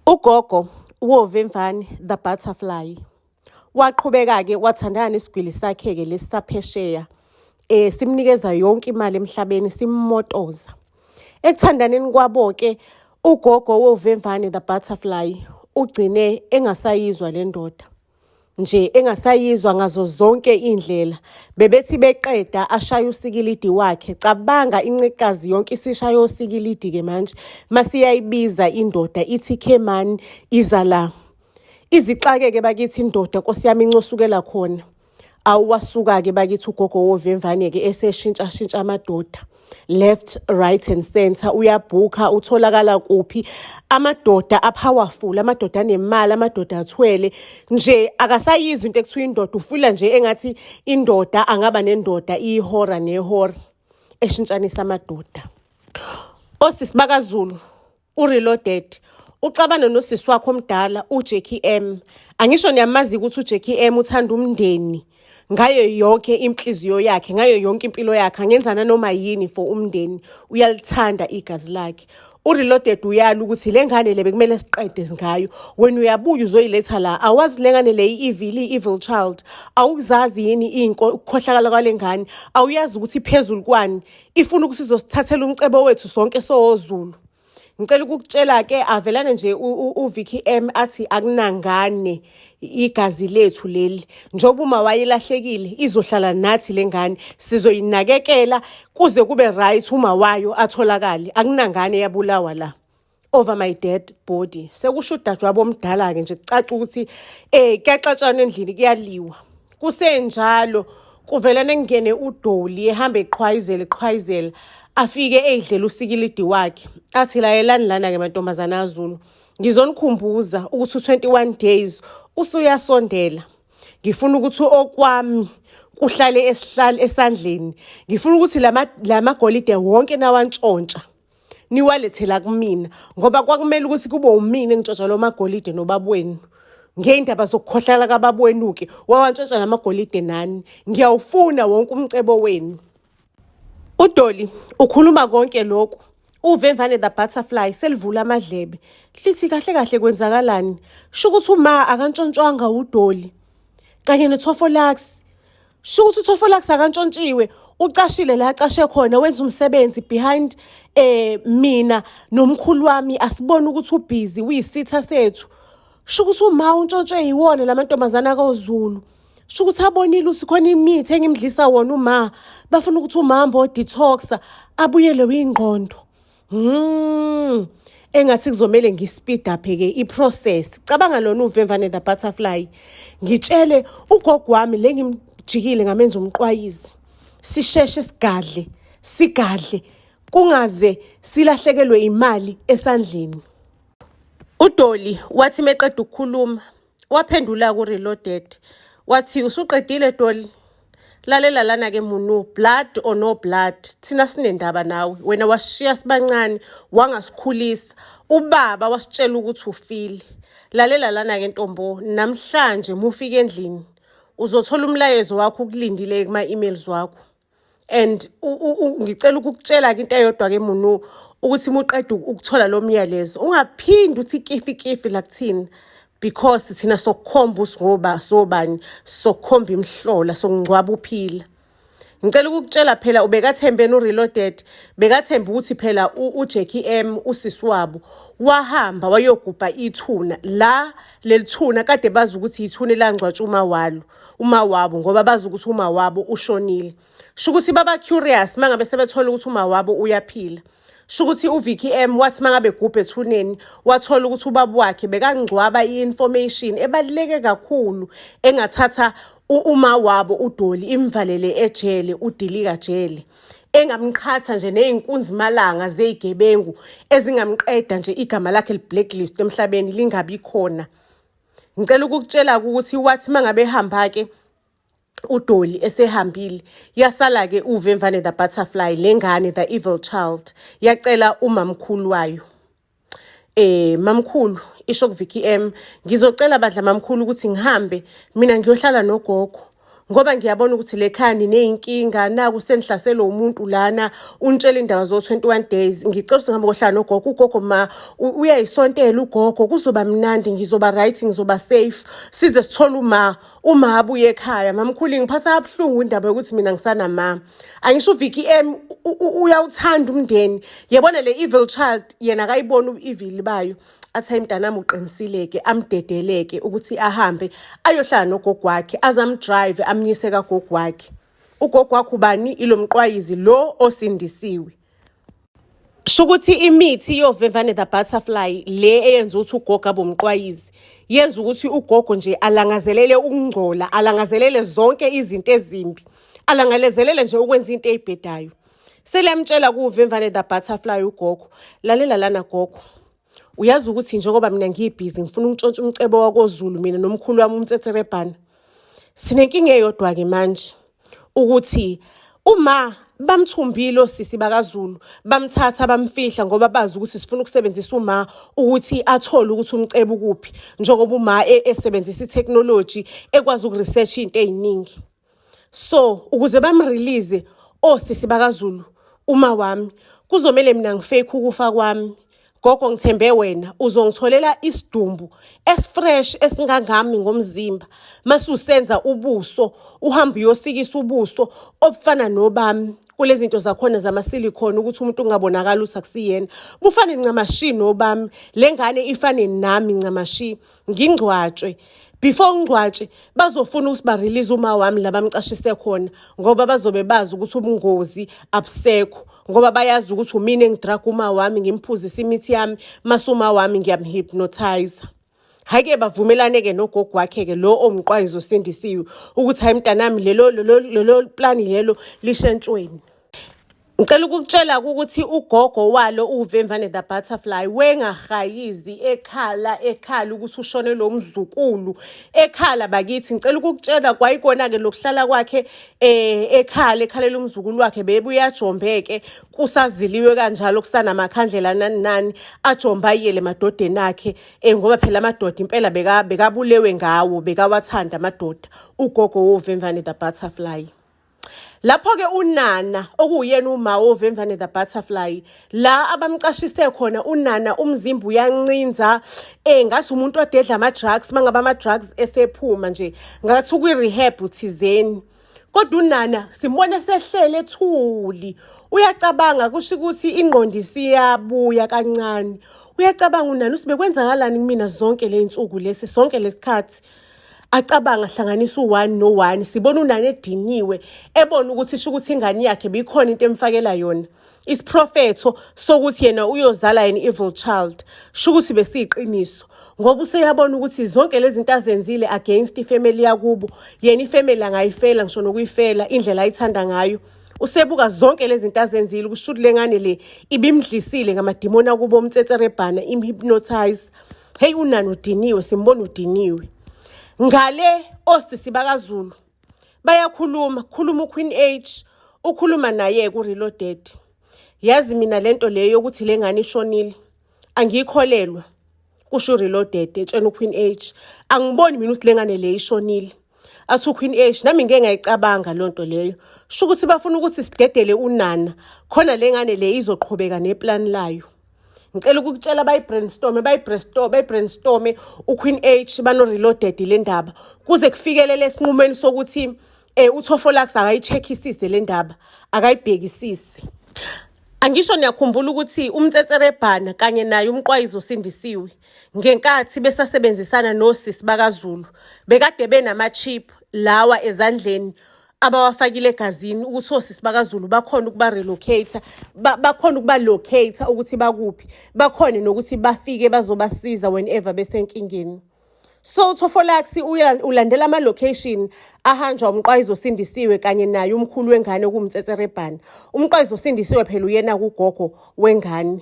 Ugogo woVemvane the Butterfly waqhubeka-ke wathandana nesigwili sakhe-ke lesi saphesheya simnikeza yonke imali emhlabeni simmotoza. Ekuthandaneni kwabo-ke ugogo woVemvane the Butterfly ugcine engasayizwa le ndoda. Nje engasayizwa ngazo zonke iy'ndlela. Bebethi beqeda ashaye usikilidi wakhe. Cabanga incekazi yonke isishaya osikilidi-ke manje. Masiyayibiza indoda ithi khemani iza la. Izixakeke bakithi indoda nkosi yami incosukela khona. Awuwasuka-ke bakithi ugogo wovemvane-ke eseshintshashintsha amadoda. Left, right and center uyabhukha utholakala kuphi amadoda apowerful amadoda anemali amadoda athwele nje akasayizwa into ekuthiwa indoda ufila nje engathi indoda angaba nendoda ihora nehora eshintshanisa amadoda osisi bakaZulu uReloaded uxabana nosisi wakhe omdala uJackie M. Angisho niyamazi ukuthi uJackie M uthanda umndeni ngayo yonke inhliziyo yakhe ngayo yonke impilo yakhe angenza nanoma yini for umndeni uyalithanda igazi lakhe uReloaded uyala ukuthi le ngane le bekumele siqede ngayo wena uyabuya uzoyiletha la awazi le ngane le i-evil i-evil child awuzazi yini ukukhohlakala kwale ngane awuyazi ukuthi iphezulu kwani ifuna ukuthi izosithathela umcebo wethu sonke sowoZulu Ngicela ukukutshela-ke avelane nje uVicky M athi akunangane igazi lethu leli njengoba uma wayelahlekile izohlala nathi le ngane sizoyinakekela kuze kube right uma wayo atholakale akunangane yabulawa la over my dead body sekusho udadewabo omdala-ke nje kucaca ukuthi um kuyaxatshana endlini kuyaliwa Kusenjalo kuvelane kungene uDolly ehamba eqhwayizela eqhwayizela afike eyidlela usikilidi wakhe athi layelani lana-ke mantombazane aZulu ngizonikhumbuza ukuthi u-21 days usuyasondela ngifuna ukuthi okwami kuhlale esihlale esandleni ngifuna ukuthi lamagolide wonke nawantshontsha niwalethela kumina ngoba kwakumele ukuthi kube umina engitshontsha lo magolide nobabwenu ngey'ndaba zokukhohlakala kababwenu-ke wawantshontsha namagolide nani ngiyawufuna wonke umcebo wenu udoli ukhuluma konke lokhu uvemvane the butterfly selivula amadlebe lithi kahle kahle kwenzakalani sho ukuthi uma akantshontshwanga udoli kanye nothofolax Sho ukuthi uThofolax akantshontshiwe ucashile la acashe khona wenza umsebenzi behind eh mina nomkhulu wami asibone ukuthi ubhizi uyisitha sethu sho ukuthi uma untshontshwe yiwona lamantombazana kaZulu sho ukuthi abonile ukuthi khona imithi engimdlisa wona uma bafuna ukuthi umhambo detoxa abuyele uyingqondo Engathi kuzomele ngispeed up ke i-process. Cabanga lona uvemvane the butterfly. Ngitshele ugogo wami le ngimjikile ngamenza umqwayizi. Sisheshe sigadle, sigadle kungaze silahlekelwe imali esandleni. UDolly wathi meqeda ukukhuluma waphendula ku-Reloaded wathi usuqedile Dolly Lalela lana ke Munu, blood or no blood, thina sinendaba nawe. Wena wasishiya sibancane, wangasikhulisa. Ubaba wasitshela ukuthi ufile. Lalela lana ke ntombo, namhlanje mufika endlini uzothola umlayezo wakho ukulindile kuma-emails wakho. And ngicela ukukutshela ke into eyodwa ke Munu ukuthi muqeda ukuthola lo myalezo ungaphindi uthi kifi kifi la kuthina because thina sokukhomba usingoba sobani sokukhomba imihlola sokungcwaba uphila ngicela ukukutshela phela ubekathembeni ureloaded bekathemba ukuthi phela uJackie M usisi wabo wahamba wayogubha ithuna la lelithuna kade bazi ukuthi ithuna elangcwatshwa uma walo uma wabo ngoba bazi ukuthi uma wabo ushonile sho ukuthi baba curious mangabe sebethola ukuthi uma wabo uyaphila Sho ukuthi uVicky M wathi mangabe egubha ethuneni wathola ukuthi ubaba wakhe bekangcwaba i-information ebaluleke kakhulu engathatha uma wabo uDolly imvalele ejele udilika jele engamqhatha nje ney'nkunzi malanga zey'gebengu ezingamqeda nje igama lakhe li-blacklist emhlabeni lingabi khona. Ngicela ukukutshela-ke ukuthi wathi mangabe ehamba-ke uDolly esehambile yasala-ke uvemvane the butterfly le ngane the evil child yacela umamkhulu wayo mamkhulu isho kuVicky M ngizocela badla mamkhulu ukuthi ngihambe mina ngiyohlala nogogo Ngoba ngiyabona ukuthi le khaya niney'nkinga, naku senihlaselwe umuntu lana, unitshela iy'ndaba zo-21 days. Ngicela ukuthi ngihambe kohlala nogogo. Ugogo ma uyayisontela ugogo, kuzoba mnandi, ngizoba right, ngizoba safe. Size sithole uma, uma abuye ekhaya. Mamkhulu ingiphatha kabuhlungu indaba yokuthi mina ngisanama. Angisho uVicky M uyawuthanda umndeni. Yabona le evil child yena akayiboni ubu-evil bayo. Athi hayi mntanami uqinisile-ke, amdedeleke ukuthi ahambe ayohlala nogogo wakhe, aze amdrive amyise kagogo wakhe. Ugogo wakhe ubani? Ilo mqwayizi lo osindisiwe. Sho ukuthi imithi yovemvane the butterfly le eyenza ukuthi ugogo abe umqwayizi yenza ukuthi ugogo nje alangazelele ukungcola, alangazelele zonke izinto ezimbi, alangazelele nje ukwenza into eyibhedayo. Seliyamtshela kuVemvane the butterfly ugogo, lalela lana gogo, uyazi ukuthi njengoba mina ngiyibhizi ngifuna ukutshontsha umcebo wakoZulu mina nomkhulu wami uMtsetserebhana. Sinenkinga eyodwa-ke manje ukuthi uma bamthumbile osisi bakaZulu bamthatha bamfihla ngoba bazi ukuthi sifuna ukusebenzisa uma ukuthi athole ukuthi umcebo ukuphi, njengoba uma esebenzisa i-technology ekwazi ukuresearch into ey'ningi. So ukuze bamrelease osisi bakaZulu uma wami kuzomele mina ngifake ukufa kwami. Gogo ngithembe wena uzongitholela isidumbu esifresh esingangami ngomzimba, masusenza ubuso uhambe uyosikisa ubuso obufana nobami kulezi zinto zakhona zama-silicone ukuthi umuntu ungabonakali ukuthi akusiyena, bufane ncamashi nobami, le ngane ifane nami ncamashi, ngingcwatshwe. Before ngingcwatshe bazofuna ukuthi ba-release uma wami la bamcashise khona, ngoba bazobe bazi ukuthi ubungozi abusekho, ngoba bayazi ukuthi umina engidrag uma wami ngimphuzise imithi yami, mase uma wami ngiyamhypnotize. Hhayi-ke bavumelane-ke nogogo wakhe-ke lo owumqwayizi osindisiwe ukuthi hhayi mntanami lelo lelo lelo plani lelo lishentshweni. Ngicela ukukutshela ukuthi ugogo walo uVemvane the butterfly wengahayizi ekhala ekhala ukuthi ushone lo mzukulu ekhala bakithi. Ngicela ukukutshela kwayikona-ke lokuhlala kwakhe ekhala ekhalela umzukulu wakhe, bebuye ajombeke kusaziliwe kanjalo kusanamakhandlela nani nani, ajomba ayiyele emadodeni akhe ngoba phela amadoda impela bekabulewe ngawo, bekawathanda amadoda ugogo woVemvane the butterfly. Lapho-ke uNana okuwuyena uma woVemvane the butterfly la abamcashise khona uNana umzimba uyancinza ngathi umuntu odedla ama-drugs, mangabe ama-drugs esephuma nje ngathi ukwi-rehab thizeni. Kodwa uNana simbona esehlele ethuli, uyacabanga kusho ukuthi ingqondo isiyabuya kancane. Uyacabanga uNana usibe kwenzakalani kumina zonke le nsuku lesi sonke lesikhathi. Acabanga ahlanganisa u-1 no-1, sibona uNana ediniwe ebona ukuthi sho ukuthi ingane yakhe bikhona into emfakela yona, isiprofetho sokuthi yena uyozala an evil child, sho ukuthi besiyiqiniso, ngoba useyabona ukuthi zonke lezi zinto azenzile against ifamily yakubo, yena ifamily angayifela ngisho nokuyifela indlela ayithanda ngayo. Usebuka zonke lezi zinto azenzile kusho ukuthi le ngane le ibimdlisile ngamadimoni akubo umtsetserebhana, imhypnotize. Hey uNana udiniwe, simbona udiniwe. Ngale osisi bakaZulu bayakhuluma, khuluma uQueen H, ukhuluma naye ku-Reloaded. Yazi mina lento leyo yokuthi le ngane ishonile angiyikholelwa, kusho uReloaded etshena uQueen H. Angiboni mina ukuthi le ngane le ishonile. Athi uQueen H, nami ngeke ngayicabanga loo nto leyo. Sho ukuthi bafuna ukuthi sidedele uNana khona le ngane le izoqhubeka neplan layo. Ngicela ukukutshela bayi-brainstorme bayi-brainstorme uQueen H bano-Reloaded le ndaba kuze kufikelele esinqumweni sokuthi uThofolax akayi-checkisise le ndaba, akayibhekisise. Angisho niyakhumbula ukuthi uMtsetserebhana kanye naye umqwayizi osindisiwe ngenkathi besasebenzisana nosisi bakaZulu bekade benama-chip lawa ezandleni abawafakile egazini ukuthi osisi bakaZulu bakhona ukuba-relocate, bakhona ukuba-locate ukuthi bakuphi, bakhone nokuthi bafike bazobasiza whenever besenkingeni. So uThofolax ulandela ama-location ahanjwa umqwayizi osindisiwe kanye naye umkhulu wengane okuwumtsetserebhana. Umqwayizi osindisiwe phela uyena kugogo wengane.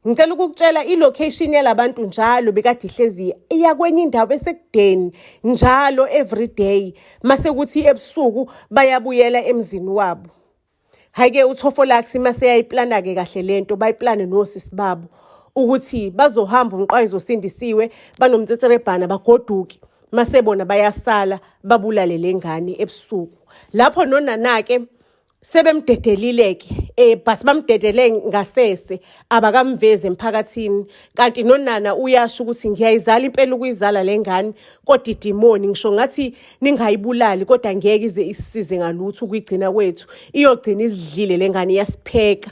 Ngicela ukukutshela i-location yalabantu njalo bekade ihlezi iya kwenye indawo esekudeni njalo every day, mase kuthi ebusuku bayabuyela emzini wabo. Hhayi-ke uThofolax mase yayiplana-ke kahle lento, bayiplane nosisi babo ukuthi bazohamba umqwayizi osindisiwe banomtsetserebhana bagoduke. Mase bona bayasala babulale lengane ebusuku. Lapho nonana-ke sebemdedelile-ke but bamdedele ngasese abakamvezi emphakathini kanti nonana uyasho ukuthi ngiyayizala impela ukuyizala le ngane kodwa idimoni ngisho ngathi ningayibulali kodwa ngeke ize isisize ngalutho ukuyigcina kwethu iyogcina isidlile le ngane iyasipheka.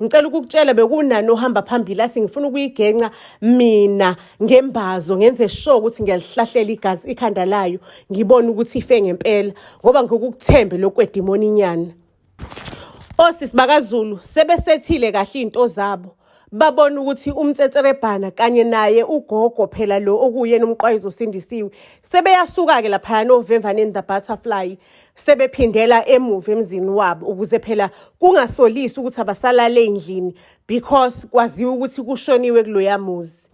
Ngicela ukukutshela bekunani ohamba phambili athi ngifuna ukuyigenca mina ngembazo ngenze sure ukuthi ngiyalihlahlela igazi ikhanda layo ngibone ukuthi ife ngempela ngoba ngikukuthembe lokhu kwedimoni inyana. Osisi bakaZulu sebesethile kahle izinto zabo babona ukuthi umtsetserebhana kanye naye ugogo phela lo okuyena umqwayizo osindisiwe sebeyasuka-ke laphayana ovemvaneni the butterfly sebephindela emuva emzini wabo ukuze phela kungasolisi ukuthi abasalale endlini because kwaziwa ukuthi kushoniwe kuloya muzi.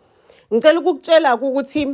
Ngicela ukukutshela ukuthi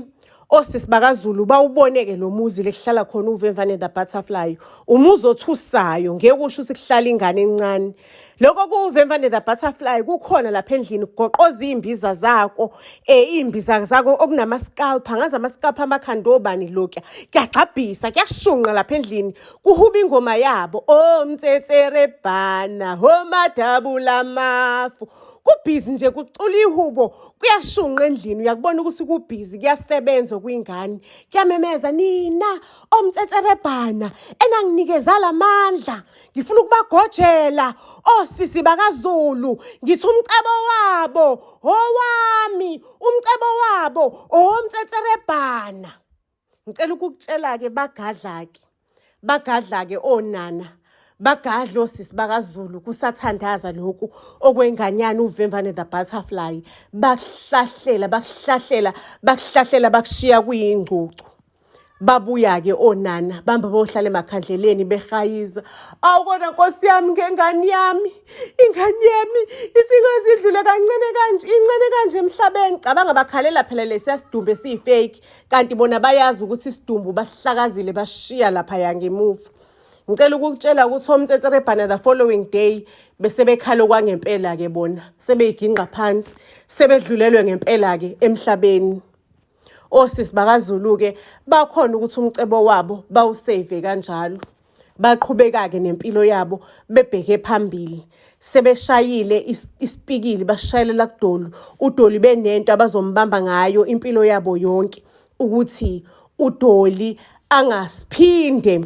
osisi bakaZulu bawubone-ke lo muzi lekuhlala khona uvemvane the butterfly umuzi othusayo ngeke usho ukuthi kuhlala ingane encane lokho kuwuvemvane the butterfly kukhona lapha endlini kugoqoza iy'mbiza zako um iy'mbiza zako okunama-scalp angazi ama-scalp amakhanda obani lokya kuyagxabhisa kuyashunqa lapha endlini kuhuba ingoma yabo omtsetserebhana homadabula mafu kubhizi nje kucula ihubo kuyashunqa endlini uyakubona ukuthi kubhizi kuyasebenza okuyingane kuyamemeza nina omtsetserebhana enanginikeza lamandla ngifuna ukubagojela osisi bakaZulu ngithi umcebo wabo owami umcebo wabo owomtsetserebhana ngicela ukukutshela-ke bagadla-ke bagadla-ke onana bagadla osisi bakaZulu kusathandaza lokhu okwenganyana uvemvane the butterfly bakuhlahlela bakuhlahlela bakuhlahlela bakushiya kuyingcucu Babuya-ke onana bamba bohlala emakhandleleni behayiza. Awu kodwa nkosi yami ngengane yami, ingane yami isingaze idlule kancane kanje, incane kanje emhlabeni. Cabanga bakhalela phela lesiya sidumbu esiyifake kanti bona bayazi ukuthi isidumbu basihlakazile bashiya laphaya ngemuva. Ngicela ukukutshela ukuthi omtsetserebhana the following day bese bekhala okwangempela-ke bona sebeyiginqa phansi sebedlulelwe ngempela-ke emhlabeni. Osisi bakaZulu-ke bakhona ukuthi umcebo wabo bawusave kanjalo. Baqhubeka-ke nempilo yabo bebheke phambili. Sebeshayile isipikili basishayelela kudoli, udoli benento abazombamba ngayo impilo yabo yonke ukuthi udoli angasiphinde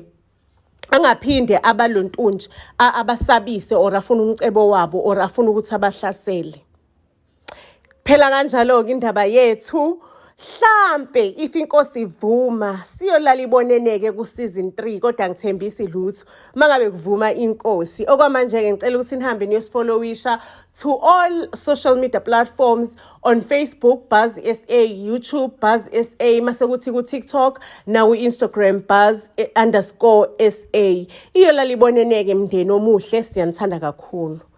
angaphinde abalontunje abasabise or afune umcebo wabo or afune ukuthi abahlasele. Phela kanjalo-ke indaba yethu hlampe if inkosi ivuma siyolala iboneneke ku-season 3 kodwa ngithembisi lutho uma ngabe kuvuma inkosi okwamanje-ke ngicela ukuthi nihambe niyosifollowisha to all social media platforms on facebook buzz sa youtube buzz sa mase kuthi ku-tiktok naku-instagram buzz underscore sa iyolala iboneneke mndeni omuhle siyanithanda kakhulu.